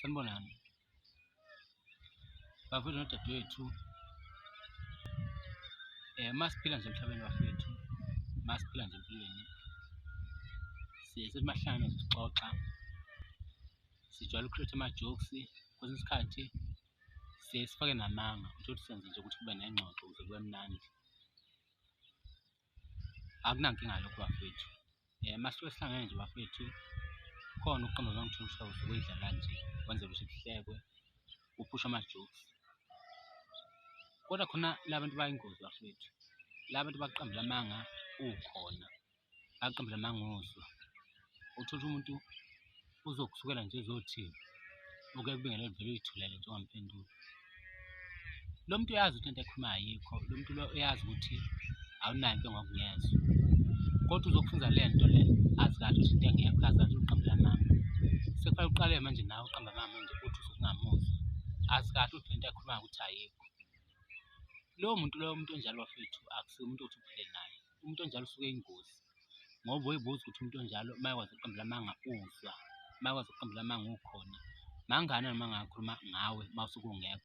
Sanibonani. Bafowethu nodadewethu, uma siphila nje emhlabeni bafowethu, uma siphila nje empilweni, siye sithi uma sihlangene nje sixoxa, sijwayele uku-create ama-jokes, kwesinye isikhathi siye sifake namanga, uthole ukuthi senze nje ukuthi kube nengxoxo ukuze kube mnandi. Akunankinga lokho bafowethu. Uma sisuke sihlangene nje bafowethu, khona ukuqamba amanga uthole ukuthi usuke uyidlala nje, kwenzela ukuthi kuhlekwe, kuphushwe ama-jokes. Kodwa khona la bantu bayingozi bafowethu, la bantu bakuqambela amanga ukhona, bakuqambela amanga uzwa. Uthole ukuthi umuntu uzokusukela nje ezothi uke kubingelele uvele uy'thulele nje ungamphenduli. Lo muntu uyazi ukuthi lento ayikhulumayo ayikho, lo muntu lo uyazi ukuthi awunayo inkinga ngokungezwa, kodwa uzokufunza le nto le azi kahle ukuthi into engekho, azi kahle ukuthi uqambela amanga. Sekufanele uqale manje nawe uqambe amanga manje uthi usuke ungamuzwa, azi kahle ukuthi lento ayikhulumayo ukuthi ayikho. Lowo muntu loyo umuntu onjalo bafethu akusiye umuntu othi uphile naye, umuntu onjalo usuke eyingozi ngoba uyibuza ukuthi umuntu onjalo uma ekwazi ukuqambela amanga uzwa, uma ekwazi ukuqambela amanga ukhona, mangani noma angakhuluma ngawe uma usuke ungekho.